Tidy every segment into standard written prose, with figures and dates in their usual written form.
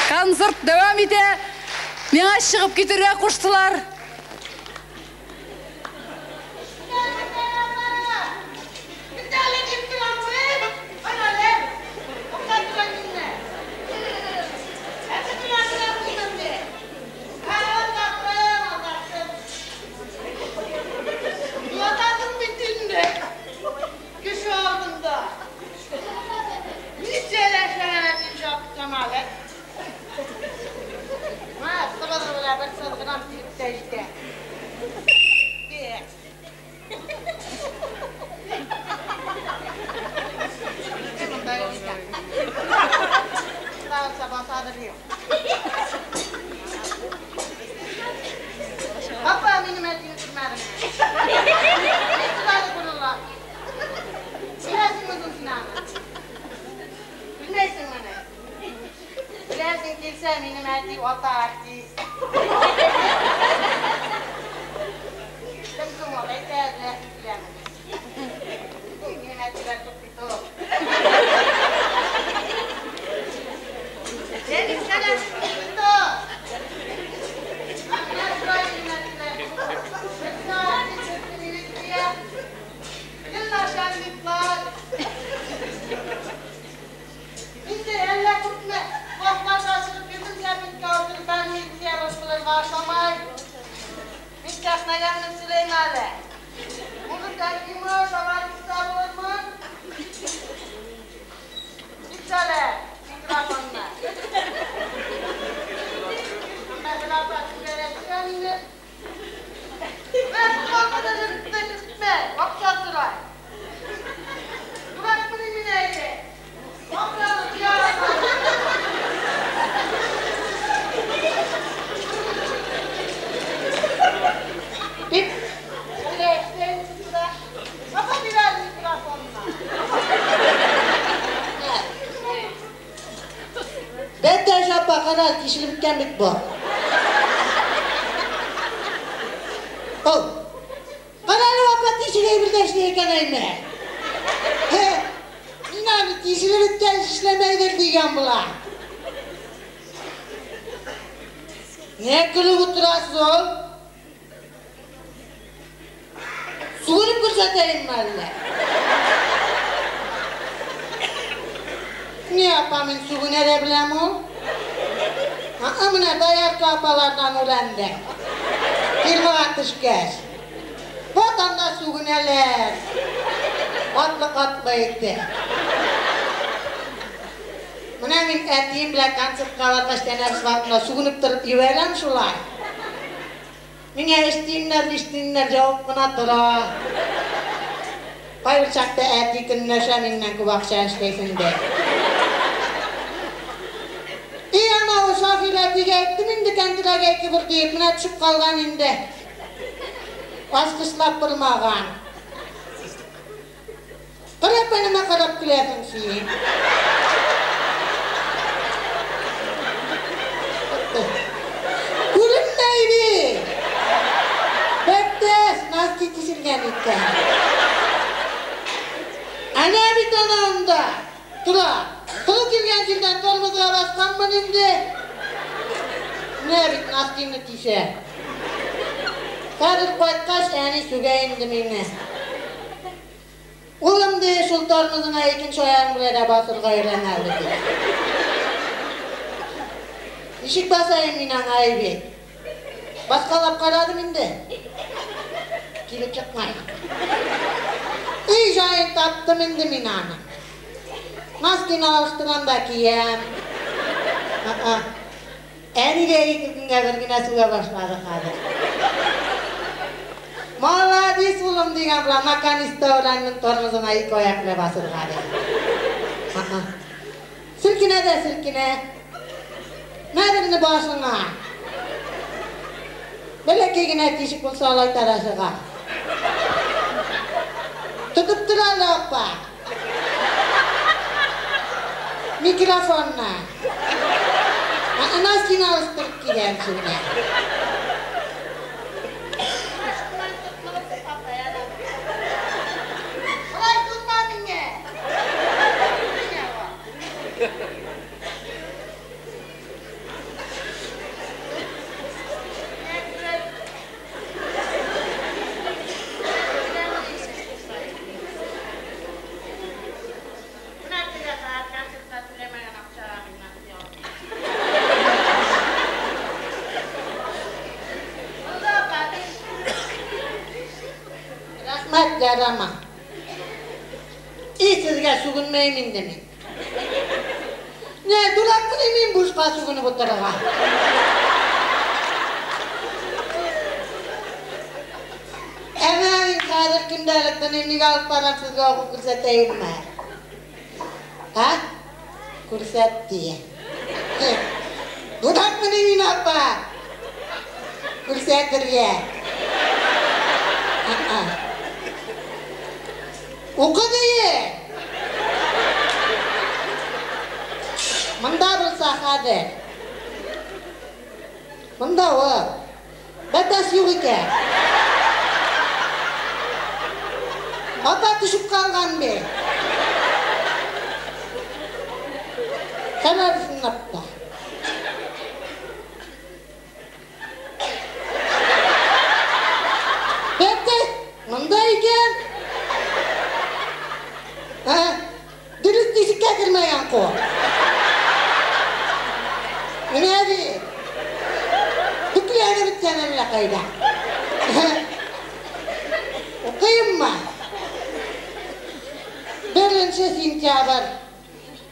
Концерт дәвам итә. Миңа чыгып китәргә куштылар. Tishilib bitgan bit bu. Ol. Qarali opa tishilib birga ishlayotgan ayni. He. Minani tishilib bitgan ishlamaydir degan bular. Ne qilib o'tirasiz ol? Sug'urib ko'rsatayinmi alla? Ne yapamin sug'unara bilamu? Amına dayarka apalardan öğrendim. Firma atışkeş. Vatanda sugüneler. Katlı katlı etti. Mına min әтием белән концертка баргач тәнәфес вакытында сугынып торып җибәрәм шулай. Миңа эштиннәр, эштиннәр җавап кына тора. Кайбер чакта әти көнләшә миннән күп акча эшләйсең дип. Шафил әтигә әйттем инде кәнтирәгә ике бер диеп, менә төшеп калган инде. Баскычлап тормаган. Карап әнемә карап көләсең син. Күренмәй бит. Бәттәс, носки тишелгән икән. Әнә бит ана анда. Тора. Кылы килгән җирдән тормозга басканмын инде. Менә бит носкиңне тишә. Хәзер кайткач, әни сүгә инде мине. Улым ди, шул тормозыңа икенче аягың белән дә басырга өйрән әле ди. Ничек басайым мин аңа бит? Баскалап карадым инде. Килеп чыкмай. Өй җаен таптым инде мин аны. Носкины алыштырам да киям. Әни дә ике көнгә бер генә сүгә башлады хәзер. Молодец улым дигән белән наконец-то өйрәндем тормозыңа ике аяк белән басырга ди. Селкенә дә селкенә. Мә берне башыңа. Бәләкәй генә тишек булса алай тарашыга. Тотып тора әле апа. Микрофонны. Носкины алыштырып кигән шуны. Карама. И сезгә сүгенмәйм инде мин. Нә, дуракмыни мин бушка сүгенеп утырырга? Ә менә мин хәзер көндәлек дневник алып барам, сезгә укып күрсәтәемме? Ә? Күрсәт дие. Дуракмыни мин, апа? Күрсәтергә. Укы дие. Монда булса хәзер. Монда ул. Бәтәс юк икән. Апа төшеп калган бит. Хәбәр сынапта. Бәтәс монда икән. Ә? Дөрес тишеккә кермәгән кул. Менә бит. Бөкләнеп беткән әллә кайда. Укыйммы? 1 сентябрь.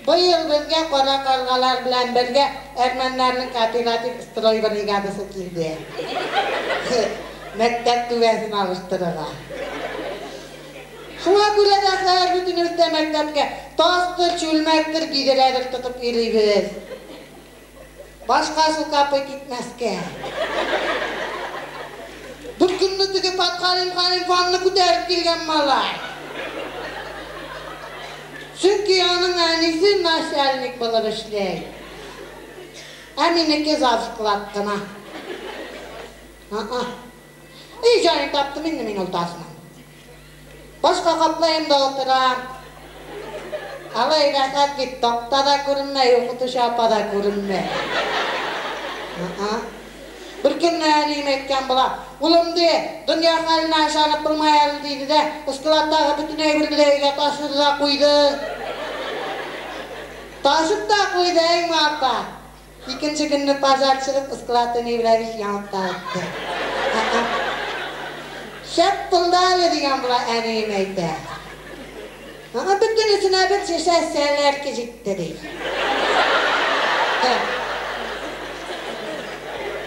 Быел безгә кара каргалар белән бергә әрмәннәрнең кооператив строй бригадасы килде. Мәктәп түбәсен алыштырырга. Шуңа күрә дә хәзер бөтенебез дә мәктәпкә тастыр, чүлмәктер, бидрәдер тотып йөрибез. Башка су капый китмәскә. Бер көнне теге Патхалим Халим ванны күтәреп килгән малай. Чөнки аның әнисе начальник булып эшли. Ә минеке завсклад кына. А-а. И җаен таптым инде мин ул тасның. Башка каплайым да утырам. Алай рәхәт бит, такта да күренмәй, укытучы апа да күренмәй. А-а. Бер көнне әнием әйткән була, улым ди, дөнья хәленә ышанып булмай әле диде дә, складтагы бөтен әйберне өйгә ташыды да куйды. Ташып та куйды, әйме апа. Икенче көнне пожар чыгып, склад ни белән бик янып та үтте. Шәп булды әле дигән була әнием әйтә. Аңа бөтенесенә бер шешә сәләрке җитте ди.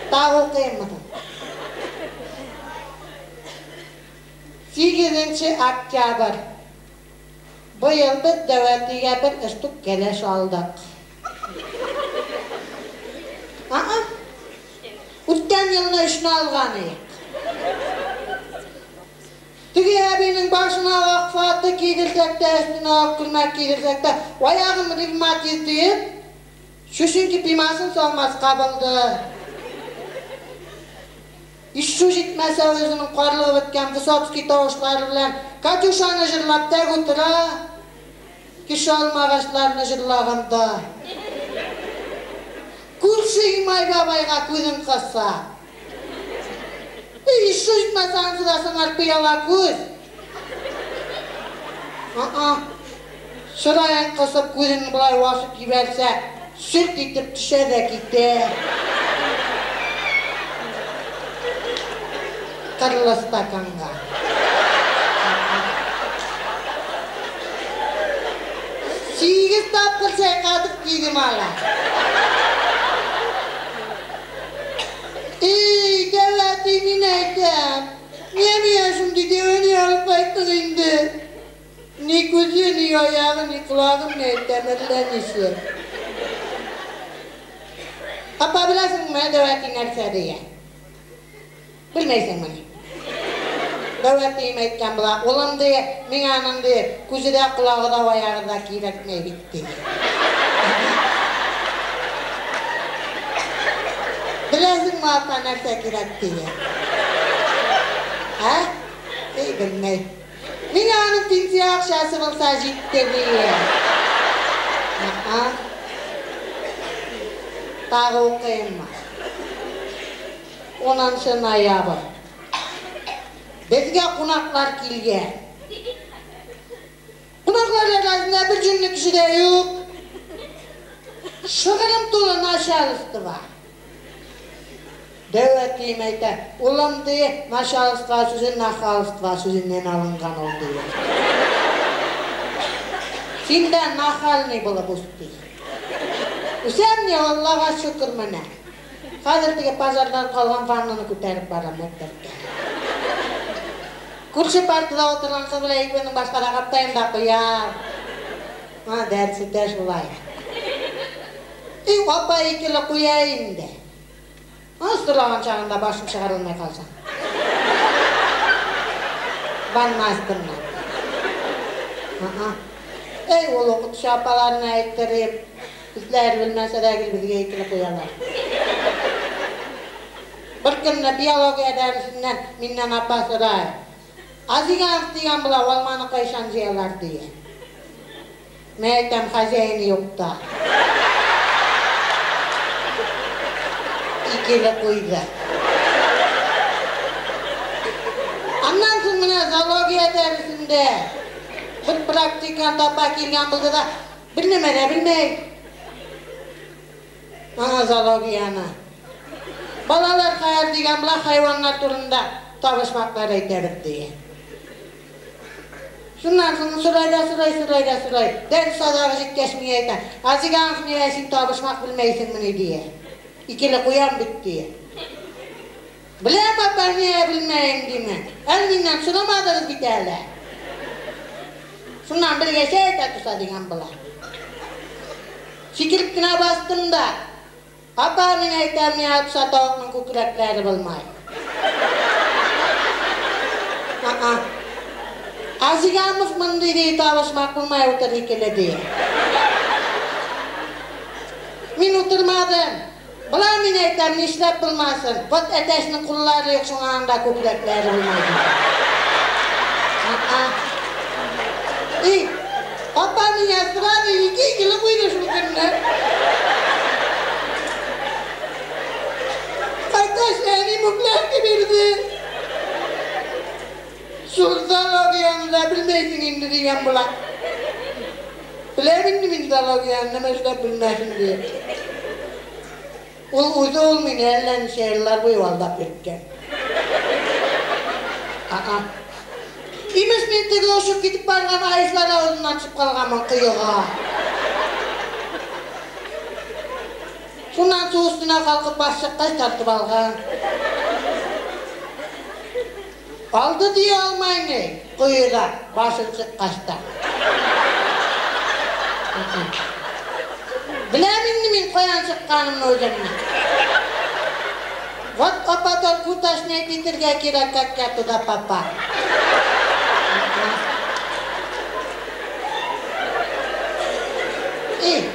Тагы укыйммы? 8 октябрь. Быел без дәүәтигә бер штук кәләш алдык. А-а. Үткән елны өчне алган идек. Теге әбинең башына ак фаты кидерсәк тә, өстенә ак күлмәк кидерсәк тә, аягым ревматизм диеп, чүшенки пимасын салмаска булды. Ишшу җитмәсә үзенең карлыгып беткән Высоцкий тавышлары белән Катюшаны җырлап тәк утыра. Кеше алмагачларны җырлаганда. Күрше Имай бабайга күзен кыса. Ишшу җитмәсә ансы да сыңар пыяла күз. А-а. Чыраен кысып күзен болай васып җибәрсә, сөрт итеп төшә дә китә. Кырлы стаканга. 8 тапкыр чайкатып кидем ала. Ey, дәүәти, мин әйтәм. Нигә миңа шундый дәвәне алып кайттың инде? Ни күзе, ни аягы, ни колагы, ни әйтәм, әллә нисе. Апа, беләсеңме, дәүәти нәрсә дигән? Белмәйсеңмени? Дәүәтием әйткән була, улым ди, миңа аның ди, күзе дә, колагы да, аягы да кирәкмәй бит ди. Беләсеңме, апа, нәрсә кирәк дигән? Ә? Ey, белмәй. Миңа аның пенсия акчасы булса җитте ди. А-а. Тагы укыйммы? 10 ноябрь. Безгә кунаклар килгән. Кунаклар арасында бер җүнле кеше дә юк. Шыгрым тулы начальство. Дәү әтием әйтә, улым, ди, начальство сүзе нахальство сүзеннән алынган ул, ди. Син дә нахальный булып үс, ди. Үсәм ни, Аллага шөкер менә. Хәзер теге пожардан калган ваннаны күтәреп барам мәктәпкә. Күрше партада утырган кыз белән икебезнең башка да каптаем да куям. Ма, дәрес үтә шулай. И, апа икеле куя инде. Аз сораган чагында башым чыгарылмай калса. Ванна астыннан. Ага. Эй, ул укытучы апаларына әйттереп, үзләре белмәсә дә гел безгә икеле куялар. Бер көнне биология дәресеннән миннән апа сорай. Азиганов дигән була, алманы кайчан җыялар, дия. Мин әйтәм, хозяины юкта. Икеле куйды. Аннан соң менә зоология дәресендә бер практикант апа килгән булды да, бер нәмә дә белмәй. Аңа зоологияне. Балалар хәер дигән була, хайваннар турында табышмаклар әйтәбез дия. Шуннан соң сорай да сорай, сорай да сорай. Дәрес азагы җиткәч миңа әйтә, Азиганов, нигә син табышмак белмәйсеңмени, дия. Икеле куям бит, дия. Беләм, апа, нигә белмәем, димен. Әле миннән сорамадыгыз бит әле. Шуннан белгәч әйтә туса дигән була. Сикереп кенә бастым да, апа, мин әйтәм, миңа туса тавыкның күкрәкләре булмай. А-а. Азиганов мондый ди табышмак булмай утыр икеле ди. Мин утырмадым. Була мин әйтәм, нишләп булмасын. Вот әтәчнең куллары юк, шуңа анда күкрәкләре булмай. А-а. И, апа миңа сразу ике икеле куйды шул көнне. Кайткач, әни мүкләп бирде. Шул зоологияне дә белмәйсең инде дигән була. Беләм инде мин зоологияне, нәмә эшләп белмәсен диye. Ул үзе ул мине әллә ничә еллар буе алдап йөрткән. А-а. Имеш мин теге очып китеп барган аистлар авызыннан төшеп калганмын коега. Шуннан су өстенә калкып баш чыккач тартып алган. Алды дия алмай ни, коеда башын чыккач та. Беләм инде мин каян чыкканымны үземне. Вот апа только уточнять итәргә кирәк, как я туда попал. И,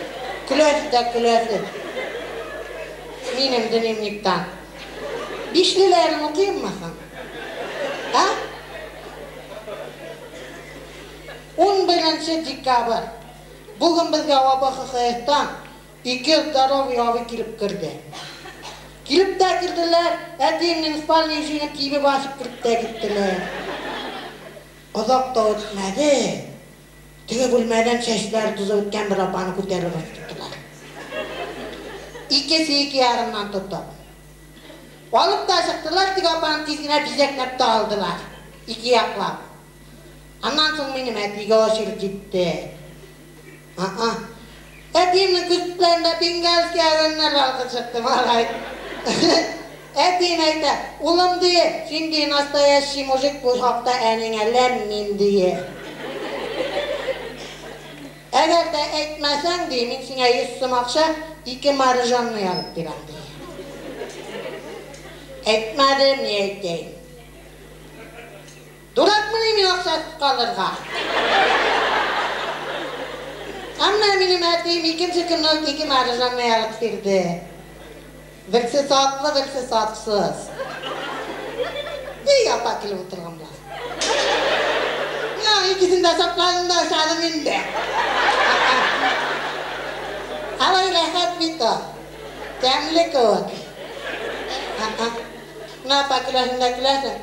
көләсе дә көләсе. Минем дневниктан. Бишлеләрен укыйммы соң? А? 11 декабрь. Бүген безгә ОБХХтан ике здоровый абый килеп керде. Килеп тә керделәр, әтиемнең спальня ишеген тибеп ачып кереп тә киттеләр. Озак та үтмәде. Теге бүлмәдән чәчләре тузып үткән бер апаны күтәреп тоттылар. Икесе ике ярымнан тотып. Алып та чыктылар, теге апаны тиз генә бизәкләп тә алдылар. Ике яклап. Аннан соң минем әтигә очеред җитте. А-а. Әтиемнең күз төпләрендә бенгальский огоньнар балкып чыкты, малай. Әтием әйтә, улым ди, син ди настоящий мужик, бу хакта әниңә ләм-мим ди. Әгәр дә әйтмәсәң ди, мин сиңа 100 сум акча, ике мороженое алып бирәм ди. Әйтмәдем, ни әйтәйем. Дуракмыни мин акчасыз калырга? Әмма минем әтием икенче көнне үк ике мороженое алып бирде. Берсе саплы, берсе сапсыз. И, апа килеп утырган була. Мин аның икесен дә сапладым да ашадым инде. Алай рәхәт бит ул. Тәмле кебек. Менә апа көләсең дә көләсең.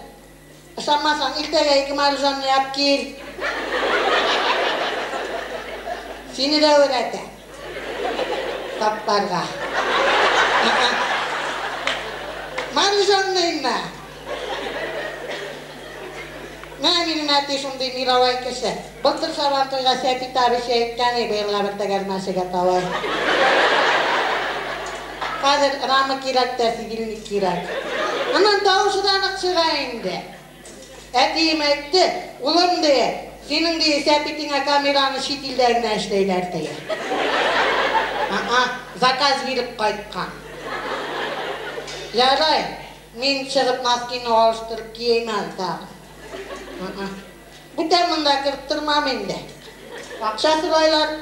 Ышанмасаң, иртәгә ике мороженое алып кил. Сине дә өйрәтә. Сапларга. Мороженое Обиженныймы? Менә минем әти шундый мировой кеше. Былтыр Сабантуйга Сәфит абый әйткән, быелга бер тәгәрмәчегә тавай. Хәзер рама кирәк тә, сидильник кирәк. Аннан тавышы да нык чыга инде. Әтием әйтте, улым ди, синең ди Сәфитеңә камераны чит илдә генә эшләйләр ди. Аа, заказ биреп кайткан. Ярай, мин чыгып носкины алыштырып кием әле тагын. Бүтән монда кереп тормам инде. Акча сорайлар.